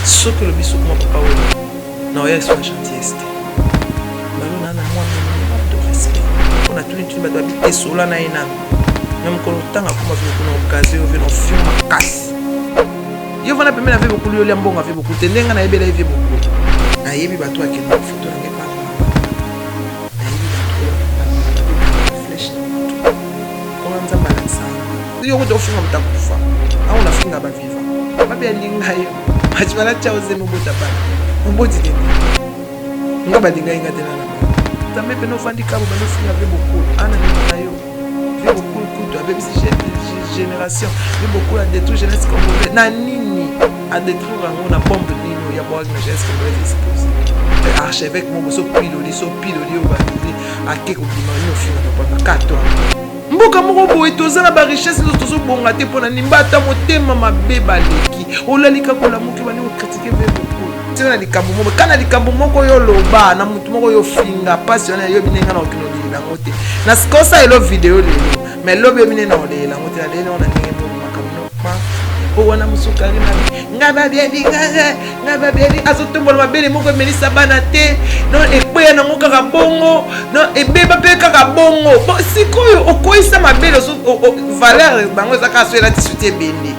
Soki olobi sukuma papa wemba na oya lisusu na gentillesse te. Balo na na mwa minimum de respect. Mpo na tuni tuni bato babi te sola na ye nanu. Mais mokolo otanga akoma vie kuna ogaze yo vie na ofion makasi. Yo vanda pembeni na vie bokulu yo lia mbongo ya vie bokulu te ndenge nga nayebela ye vie bokulu. Nayebi bato akenda foto na ngai papa. Nayebi bato oyo babetaka flèche na moto. Mpona Nzambe alakisa nga. Yo kutu ofinga moto akufa. Awa nafinga ba viva. Mabe alinga yo. Bati tya ozemi obota bana. Oboti te. Nga balinga ye nga te nana bana. Nzambe pene ofandi kabo bando ofinga vie bokulu. Ana ndeko na yo. Vie bokulu kutu abebisi génération. Vie bokulu a détruit jeunesse congolaise. Na nini? A détruire yango na bombe nini oyo ya bwaki na jeunesse congolaise explose. Archevêque moko so piloli so piloli oyo ba ake kobima nini ofinga papa kato. Mboka moko boye toza na ba richesse nionso tozo bonga te pona nini bata motema mabe baleki olali kaka olamuki obandi ko critique ve bokul tika na likambo moko kana likambo moko yo loba na mutu moko yo finga pasi wana yo bine nga na okino olela yango te na sikosa elo video lelo mais lobi yo bine na olela yango te na lelo na ndenge moko makambo no pa o wana musukari na nga babieli nga nga babieli azotombola mabele moko emelisa bana te non ekweya nango kaka bongo non ebeba mpe kaka bongo bon sikoyo okweyisa mabele valeur bango eza kaka so elati suti ebende.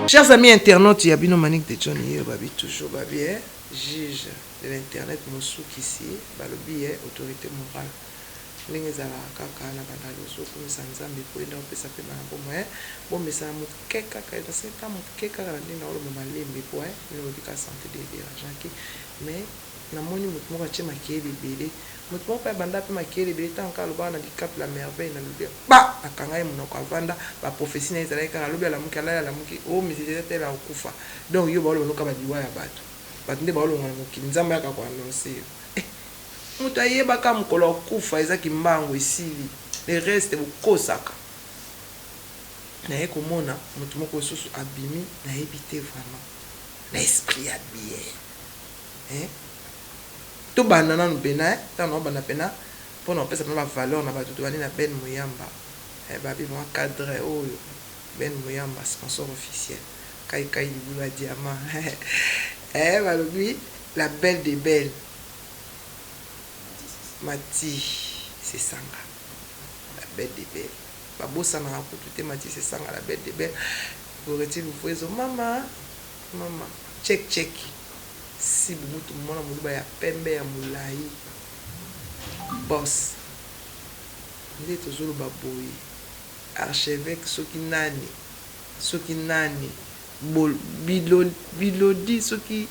Chers amis internautes ya bino Manick de John yeyo babi toujours babi eh juge de l'internet mosukisi balobi eh autorite morale Ndenge ezalaka kaka na banda liboso okumisa nzambe po yende akopesa pema na bomoi eh bomesana muke kaka nasali ka muke kaka na ndenge naoloba malembe po eh bino boyebi kaka sante de derangeaki mais namoni mutu moko atie makeyele ebele mutu moko pe abanda pe makeyele ebele tango kaka alobaka na dicap la merveille nalobi ba akanga ye munoko avanda ba prophetie naye ezalaki kaka lobi alamuki alali alamuki oh musicien tel akokufa donc yo baoloba no kaka ba liwa ya batu batu nde baolongwa na mokili nzambe ayaka ko annonce yo eh Mutu ayebaka mukolo akufa eza kimbangu esili le reste bokosaka naye komona mutu moko lisusu abimi nayebi te vraiment na esprit ya bien eh tobanda nanu pena eh tango naobanda pena pona kopesa pena ba valeur na batu tobandi na Ben Muyamba eh babi vraiment cadre oyo Ben Muyamba sponsor officiel kai kai libulu ya diamant eh balobi la belle de belle Mati sesanga la belle de belle babosanaka kutu te mati sesanga la belle de belle Goreti luvuezo mama mama check check sibu mutu mwana muluba ya pembe ya mulayi boss nde tozoloba boye archeveque soki nani soki nani Bilodi soki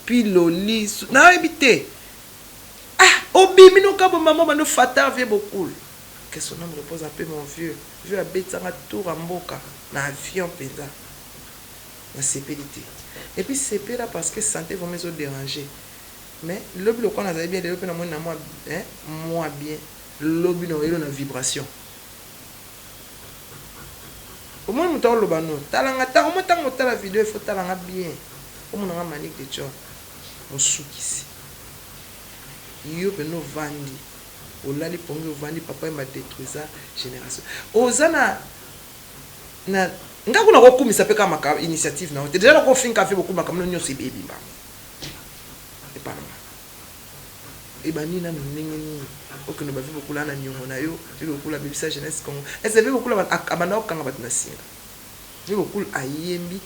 piloli nayebi te ah obimi noka bo maman bando fatar vieux bokul que son ame repose en paix mon vieux vieux abetisanga tour ya mboka na avion penza nasepeli te et puis sepela parce que sante vraiment ezo deranger mais lobi lokola nazali bien lelo pe namoni na mwa hein mwa bien lobi na oyelo na vibration. Omoni mutu aoloba no tala nga ta omoni tango otala video il faut tala nga bien omona nga manick de john mosukisi yo pena ovandi olali pongi ovandi papa wemba detruisa generation oza na na nga kuna kokumisa pe kaka maka initiative na yo te dejà nakofinga fe bokumaka makambo nionso ebebi mbango epa na nga. Ebandi nanu ndenge nini okende ba vie bokula na niongo na yo vie bokula abebisa jeunesse congo est ce vie bokula abanda kokanga batu na singa vie bokul ayembi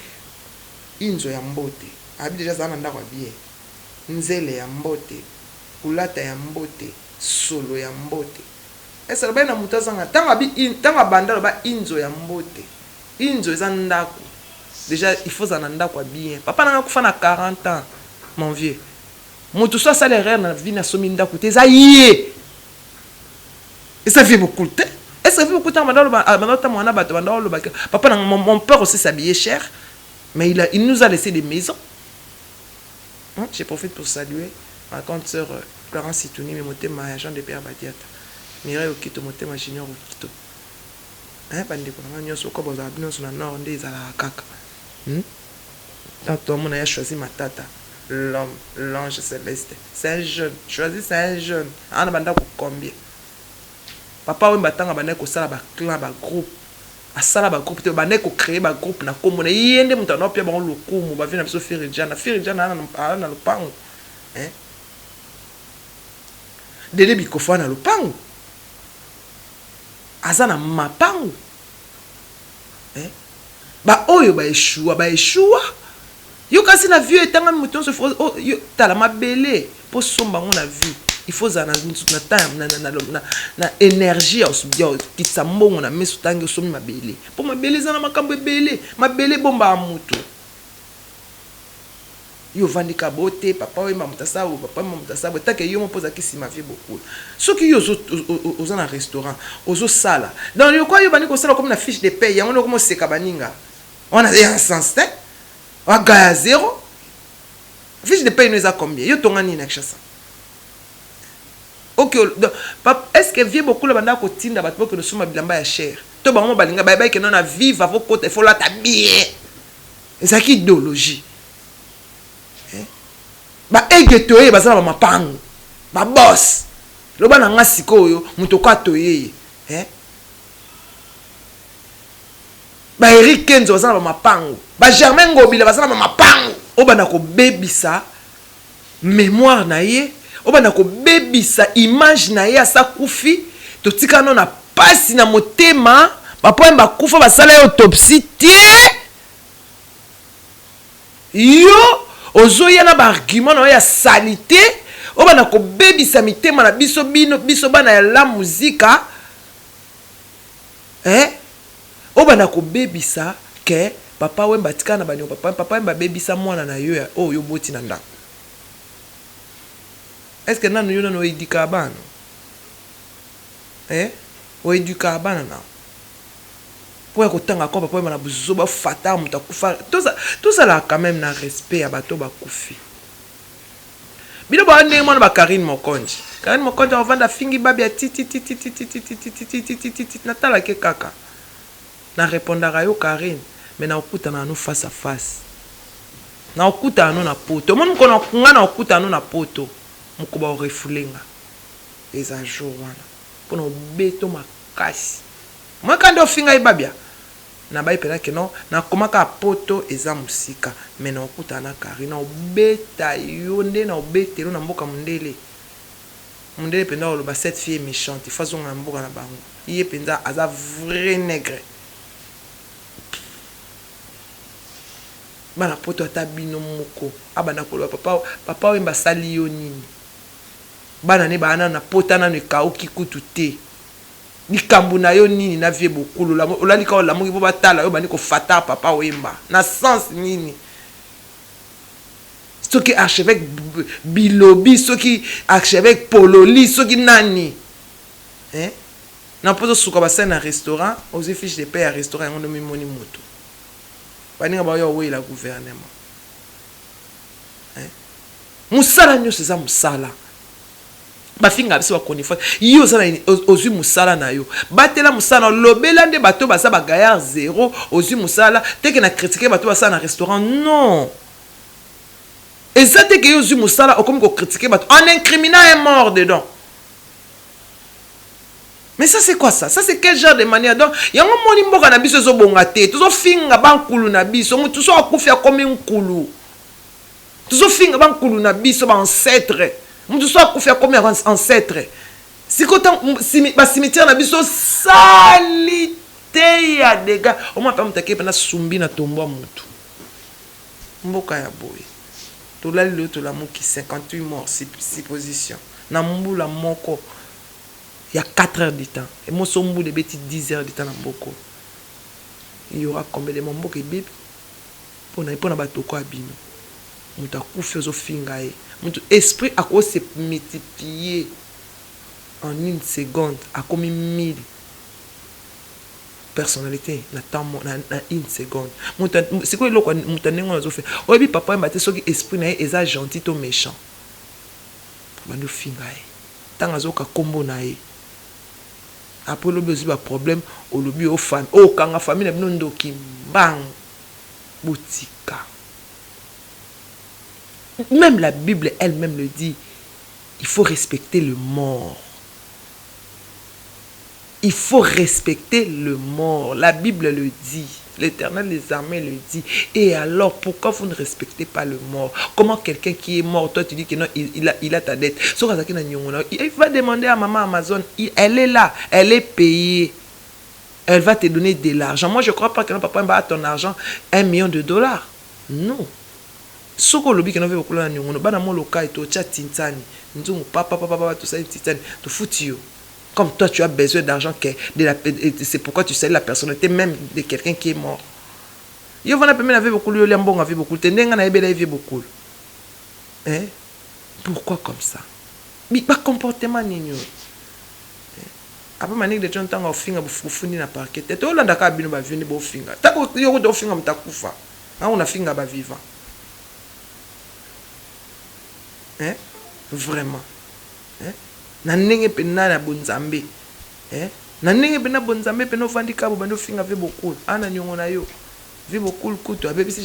inzo ya mbote abi dejà azala na ndako ya bien nzele ya mbote kulata ya mbote solo ya mbote est ce alobaki na mutu azanga tango abi tango abanda aloba inzo ya mbote inzo eza ndaku dejà il faut ozala na ndaku ya bien papa nanga akufa na 40 ans mon vieux Mutu soki asali erreur na vie asombi ndaku te eza ye eza vie bokul te est ce que vie bokul tango banda oloba banda otambola na bato banda oloba que papa na mon, mon père aussi s'habillait cher mais il a, il nous a laissé des maisons hein? Je profite pour saluer ma grande sœur euh, Clarence Itunimi motema ya Jean de Pierre Badiata Mireille Okito motema Junior Okito hein bandeko na nga nyonso ko bozala bino nyonso na nord nde ezalaka kaka hmm? Tant tomona ya choisi matata l'homme l'ange celeste c'est un jeune choisi c'est un jeune aza na ba ndaku combien papa wemba tango abandaki kosala ba clan ba groupe. Asala ba groupe te, babandaki ko creer ba groupe na kombo na ye, ye nde moto abanda kopia bango lokumu, ba vieux na biso Ferre Djana, Ferre Djana aza na lopango hein, Dede Bikofo aza na lopango, aza na mapango hein, ba oyo ba echoua ba echoua, yo kasi na vie oyo etangami moto nyonso faut yo tala mabele Po osomba yango na vie il faut ozala na temps na na energie ya kokitisa mbongo na misu tangi osombi mabele po mabele eza na makambo ebele mabele ebombaka mutu yo ovandi kaka bo te papa wemba mutu asala boye papa wemba mutu asala boye tant que yo moko ozalaki sima vie bokula soki yo oza na restaurant ozo sala donc lokola yo obandi kosala okomi na fiche de paie yango nde okomi oseka baninga wana eza sens te oza gars ya zero. Fiche de paye no eza combien? Yo tonga nini na Kinshasa? Ok, donc, est-ce que vieux Bokula banda kotinda bato bokende osomba bilamba ya cher? To bango balinga bayebaki ke non na viva faut kota il faut lata bien. Ezalaki idéologie. Eh? Ba ege toye baza na ba mapangu. Ba boss. Loba na nga sikoyo moto kwa toye. Eh? Ba Eric Kenzo baza na ba mapangu, ba Germain Ngobila baza na ba mapangu. Obanda kobebisa memoire na ye, obanda kobebisa image na ye asa kufi, totika no na pasi na motema, ba poème bakufa basala ye autopsie te. Yo ozoya na ba argument na yo ya salite, obanda kobebisa mitema na biso bino biso bana ya la musica eh Obanda kobebisa que papa wemba atikala na ba niongo papa papa wemba abebisa mwana na yo ya oyo yo oboti na ndaku est ce que nanu yo nanu o edukaka bana no eh o edukaka bana na yo po ya kotanga ko papa wemba na buzoba fata moto akufa tozalaka quand même na respect ya bato bakufi Bino ba ndenge mwana ba Carine Mokonzi. Carine Mokonzi akovanda afingi Babia titititititititititititi natalake kaka. Na repondaka yo Carine mais nakokutana na no face à face. Nakokutana no na poto. Omoni mokolo nga nakokutana no na poto mokolo bako refouler nga. Eza jour wana pona obeto makasi. Omoni kaka nde ofinga ye Babia? Nabaye pena que non na koma kaka poto eza musika mais nako kutana na Carine nako beta yo nde nako betelo na mboka mundele mundele penza ako loba cette fille est mechante il faut azonga na mboka na bango ye penza aza vrai negre bana poto ata bino moko abanda koloba papa papa wemba asali yo nini bana ne baa nanu na pota nanu ekauki kutu te Likambu na yo nini na vieux bokul olali kaka olamuki po batala yo obandi ko fatar papa wemba na sens nini soki archeveque bilobi soki archeveque pololi soki nani eh na pozo suka ba scène na restaurant ozui fiche de paie ya restaurant yango nde omimoni mutu baninga baoya oweyela gouvernement eh musala nionso eza musala Bafinga biso ba chronifuati yo oza na ozui musala na yo batela musala na yo lobela nde bato baza ba gaillard zero ozui musala te ke na critique bato basala na restaurant non eza te ke yo ozui musala okomi ko critique bato en incriminant un mort dedans mais ça c'est quoi ça ça c'est quel genre de manière donc yango moni mboka na biso ezobonga te tozofinga bankulu na biso motu so akufi akomi nkulu Tozo finga ba nkulu na biso ba ancetres. Mutu so akufi akomi ancetre. Siko tango ba cimetière na biso salite ya degats. Omona pe mutu ake pena sumbi na tombo ya mutu. Mboka ya boye. Tolali lelo tolamuki 58 morts supposition na mbula moko ya 4 heures du temps. Emoso mbula ebeti 10 heures du temps na mboka oyo. Il y aura combien de morts? Mboka ebebi. Pona pona ba toko ya bino mutu akufi ozo finga ye mutu esprit ako se multiplier en une seconde akomi 1000 personnalite na temps na, na une seconde mutu sikoyo eloko mutu ya ndenge wana azo oyebi papa wemba te soki esprit na ye eza gentil to méchant bandi ofinga ye ntango azoyoka kombo na ye apres lobi ozwi ba problème olobi okanga famille na bino ndoki mbangu Botika. Meme la bible elle meme le dit il faut respecter le mort. Il faut respecter le mort. La Bible le dit. L'Éternel des armées le dit. Et alors, pourquoi vous ne respectez pas le mort? Comment quelqu'un qui est mort, toi tu dis que non, il a ta dette. Il va demander à maman Amazon, elle est là, elle est payée. Elle va te donner de l'argent. Moi, je ne crois pas que non, papa va ton argent, 1 million de dollars. Non. Soki olobi ke no vieux Bokul na niongo bana molokai totya tintani nzungu papa papa papa tosali tintani tofuti yo. Comme toi, tu as besoin d'argent, que de la c'est pourquoi tu salis la personnalité même de quelqu'un qui est mort. Yo vana pembeni na vieux Bokul, yo lia mbongo vieux Bokul te. Ndenge nayebela ye vieux Bokul, hein? Pourquoi comme ça? Bacomportement nini oyo? Apa Manike de John, ntango ofinga bofundi na parquet te. Tolandaka kaka bino bavieux nde bofinga. Ntango yo kuta ofinga moto akufa, ango nafinga bavivant, hein? Vraiment, hein? Na ndenge mpenza na bonzambe, hein? Na ndenge mpenza bonzambe mpena ovandi kaka bobandi ofinga vieux Bokul ana niongo na yo. Vieux Bokul kutu abebisi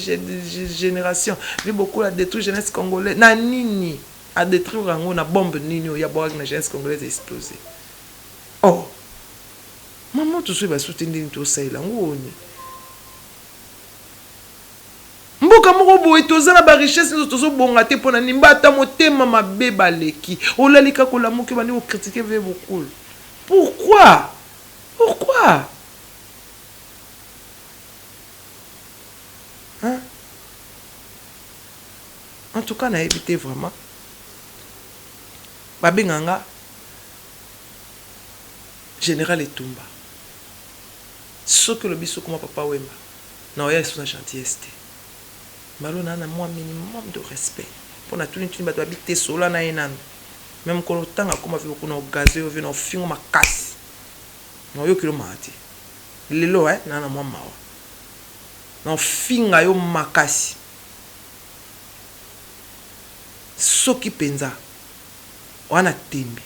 génération. Vieux Bokul adétruire jeunesse congolaise na nini? Adétruire yango na bombe nini oyo abwakaki na jeunesse congolaise explosé? Oh mama, tosoki basuti ndeni tosalela yango oni mboka moko boye, toza na barichesse nyonso, tozobonga te mpo na nini? Mbata motema mabe baleki. Olali kaka, olamuki, obandi kocritiquer vieux Bokul. Pourquoi? Pourquoi, hein? En tout cas, nayebi te vraiment. Babenga nga Général Etumba. Soki olobi sokoma Papa Wemba na oya esu na gentillesse te. Mbalo naa na mwa minimum de respect mpo na tuni tuni bato babi te sola na ye nanu. Me mokolo ntango akóma vieux Bokul na ogaze yo vieux na ofingo makasi na oyokilo mawa te. Lelo naa na mwa mawa na ofinga yo makasi. Soki mpenza wana tembe,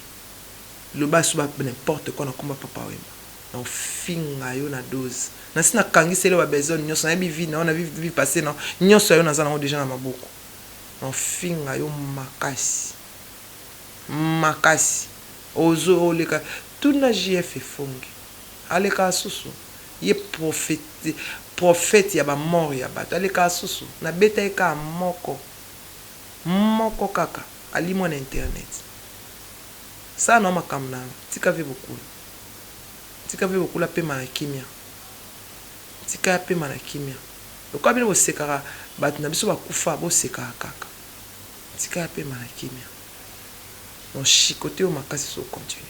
loba so ba n'importe quoi nakomba Papa Wemba na ofinga yo na dose. Nasi nakangiseli yo babesoin nyonso. Nayebi vie na yo na vie passé na nyonso ya yo, naza nango déjà na maboko. Na ofinga yo makasi makasi. Ozo oleka tuna JF Efongi, alekaka susu ye prophète, prophète ya bamort ya bato. Alekaka susu, nabeta ye kaka moko moko kaka, alimwa na internet. Sala na makambo na yo. Tika vieux Bokul, tika vieux Bokul apema na kimia. Tika ya pema na kimia. Lokola bino bosekaka bato na biso bakufa, bosekaka kaka. Tika ya pema na kimia. Donc chicote oyo makasi so continue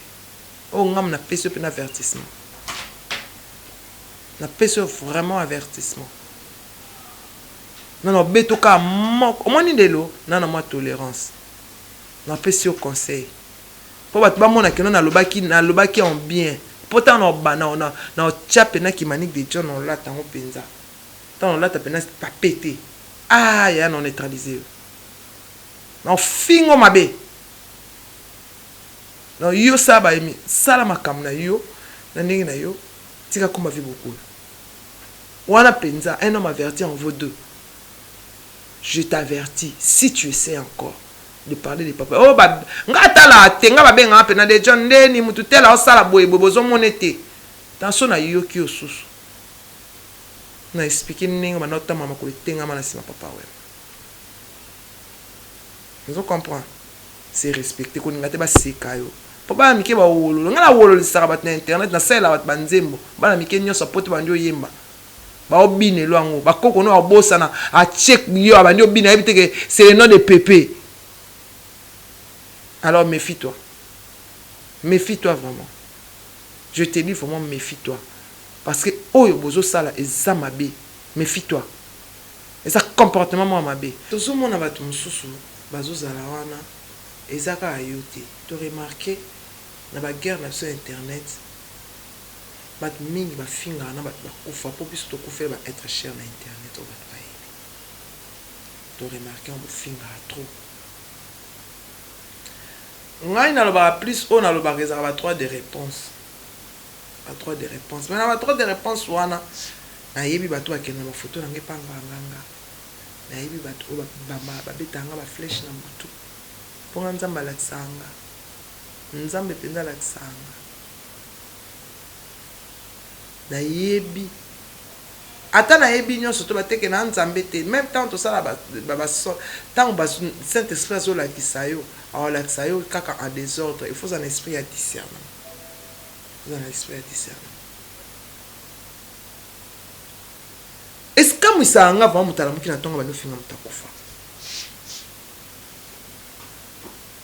oyo ngamu napesi yo mpena avertissement, napesi yo vraiment avertissement. Nana obeto kaka moko, omoni lelo nana mwa tolérance. Napesi yo conseil mpo bato bamona keno nalobaki, nalobaki en bien. Mpo ntango na otya mpena Kimanike de John, olata yango mpenza. Ntango olata mpena pape te, ah yaya, na neutralize yo na ofingo mabe. Donc yo sala bayemi, sala makambo na yo na ndenge na yo. Tika komba vieux Bokul wana mpenza. Un homme averti en vaut deux. Je t'avertis, si tu essaies encore de parler de papa oh ba nga tala te, nga babengaka mpena de John ndeni mutu tela osala boye boye, bozomona ete tension nayoki yo susu na expliquer ndenge banda otamba makolo etengama na nsima Papa Wemba. Ozo comprendre? C'est respecté. Kolinga te baseka yo mpo bana mike bawololo. Ngai nawololisaka bato na internet, nasalelaka bato banzembo. Bana mike nyonso po te bandi oyemba, baobinelo yango. Bakoko no abosana, atie yo abandi obina, ayebi te ke c'est le nom de Pepe. Alors méfie-toi, méfie-toi vraiment. Je te dis vraiment, méfie-toi, parce que oyo bozosala eza mabe. Méfie-toi, eza comportement moko mabe. Tozomona bato mosusu bazozala wana, eza kaka yo te. Toremarquer na baguerre na biso ya internet, bato mingi bafingaka na bato bakufa, mpo biso tokufeli ba être cher na internet oyo bato bayebi. Toremarquer yango, bofingaka trop. Ngai nalobaka plus, oyo nalobaka ezalaka ba droit de réponse, ba droit de réponse. Mais na ba droit de réponse wana, nayebi bato bakende na bafoto na ngai epanganganga. Nayebi bato oyo babetaka nga baflèche na butu, mpo nga Nzambe alakisaka nga. Nzambe mpenza alakisaka nga. Nayebi ata nayebi nyonso to bateke na Nzambe te. Même ntango tosala ntango Saint Esprit azolakisa yo, aolakisa yo kaka en désordre. Il faut oza na esprit ya discernement, oza na esprit ya discernement. Esikamwisaka nga vraiment, moto alamuki na ntongo bandi ofinga moto akufa.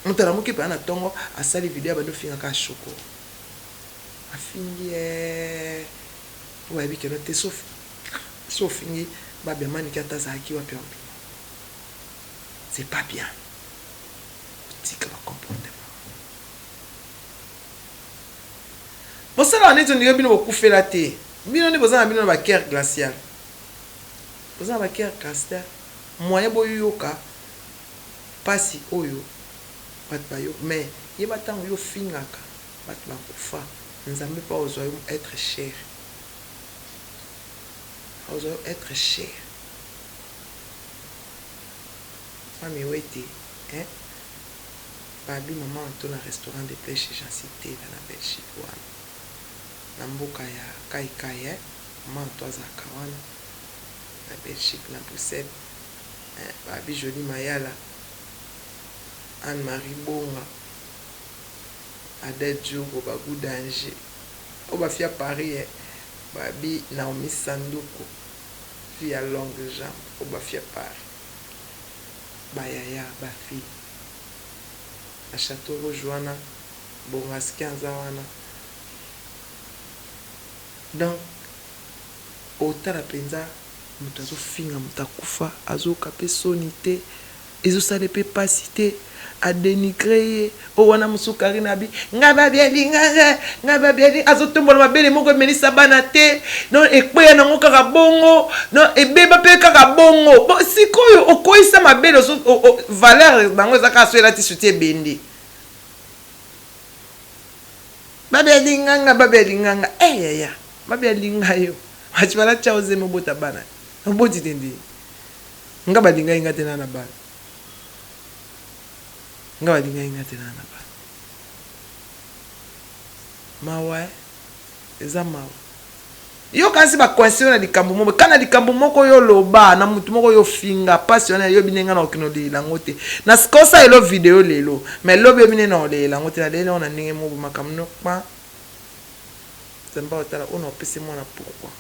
Moto alamuki mpenza na ntongo, asali video, abandi ofinga kaka Shoko, afingi ye po bayebi keno te. So ofingi Babia Maniki, ata azalaki wapi, aobima. C'est pas bien. Otika bacomportement bosalaka neti ondire bino bokufela te. Bino nde boza na bino na bacœur glacial, boza na bacœur glacial. Moyen boyoka mpasi oyo bato bayoka. Mais yeba, ntango yo ofingaka bato bakufa, Nzambe mpo akozwa yo être cher, akozwa yo être cher. Mami Wete, hein? Babi mama to na restaurant de pêche Jansi Tela na Belgique wana, na mboka ya Kaikai, eh? Mama to azalaka wana na Belgique, na Bruxelles, eh? Babi Joli Mayala, Anne-Marie Bonga, Adel Diogo, Bagu Danger oyo bafia Paris, eh? Babi Naomi Sanduku, fille ya longue jambe oyo bafia Paris, bayaya bafille na Chateau Rouge wana, Bongaski aza wana. Donc otala mpenza moto azofinga moto akufa, azoyoka mpe soni te, ezosala mpe mpasi te, adénigrer ye. Oyo wana mosusu, Karine abi ngai babi alinganga ngai, babi ali azotombola mabele moko emelisa bana te. Non, ekweya nango kaka bongo, non, ebeba mpe kaka bongo. Bon, sikoyo okweyisa mabele, valeur nango eza kaka so elati soutien ebende. Babi alinganga, babi alinganga, e yaya, babi alinga yo, bati balatia ozemi, obota bana, oboti te. Ndini nga balingai nga te na na bana, nga balingai nga te na na bana. Mawa eza mawa. Yo kasi bacoincer yo na likambo moko, kana likambo moko yo loba na mutu moko, yo finga mpasi wana, yoyebi ndenge na okende olela yango te. Na sikosa elo video lelo, mais lobi oyebi ndenge na olela yango te. Naleli yango na ndenge moko makambo no kpa Nzambe otala oyo na opesi mwana. Pourquoi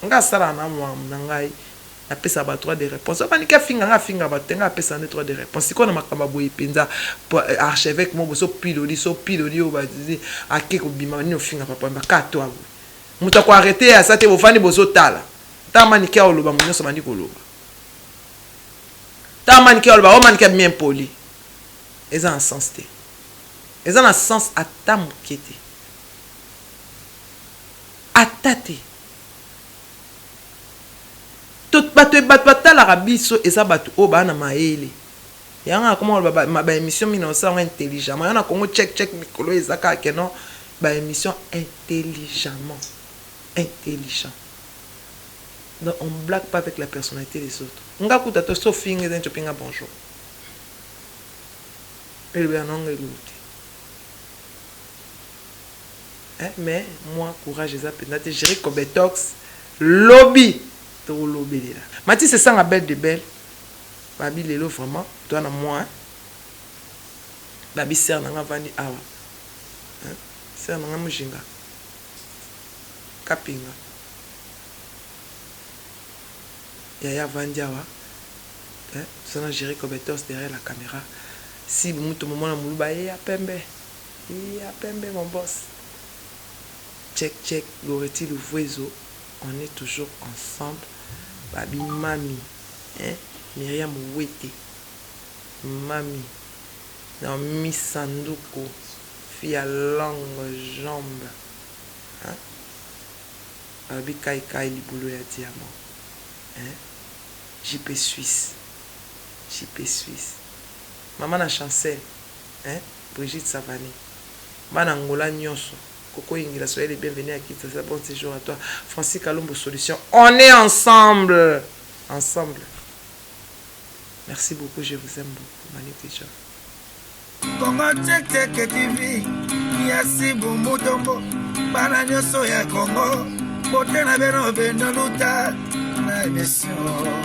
nga asalaka na mwa na ngai, napesaka ba droit de réponse? Obaniki afinga nga, afinga bato te, nga apesaka nde droit de réponse. Sikoyo na makambo ya boye mpenza, archevêque moko so piloli, so piloli oyo ake kobima nini, ofinga papa baka to aboye, moto akoarrêter ye aza te. Bofandi bozotala ntango Maniki aoloba, mo nyonso bandi koloba. Ntango Maniki aoloba, o Maniki abimi impoli. Eza na sens te, eza na sens ata moke te, ata te. Bato bato batalaka biso eza bato oyo baa na mayele. Yango nakoma koloba baémission mingi na osala yango intelligemment. Yango na Congo Check Check mikolo eza kaka keno baémission intelligemment, intelligent. Donc on blague pas avec la personnalité des autres. Nga kuta to so finga, eza neti opinga bonjour, elobela nango eloko te. Mais moi, courage eza mpenza te. Géri Cobetox, lobi tokolobelela Matisi esanga belle de belle. Babi lelo vraiment toa na moi, babi sœur nanga avandi awa, sœur nanga Mujinga Kapinga, yaya avandi awa. Toza na Géri Cobetos derrière la caméra, si mutu momona moluba ye ya pembe, ya pembe, mon boss. Check check, Goreti Luvuezo, on est toujours ensemble. Babi mami, hein? Miriam Wete, mami Naomi Sanduku, fille ya longue jambe, hein? Babi kai kai libolo ya diamant, hein? JP Suisse, JP Suisse, mama na Chancel, hein? Brigitte Savane, bana Angola nyonso, Koko Ingila, soyez les bienvenus à Kinshasa, bon séjour à toi. Francis Kalombo Solution, on est ensemble, ensemble. Merci beaucoup, je vous aime beaucoup. Manu Tejo. Congo Check Check TV, Yasi Bumutombo. Bana nyonso ya Congo, bote na bino bendo luta na emission.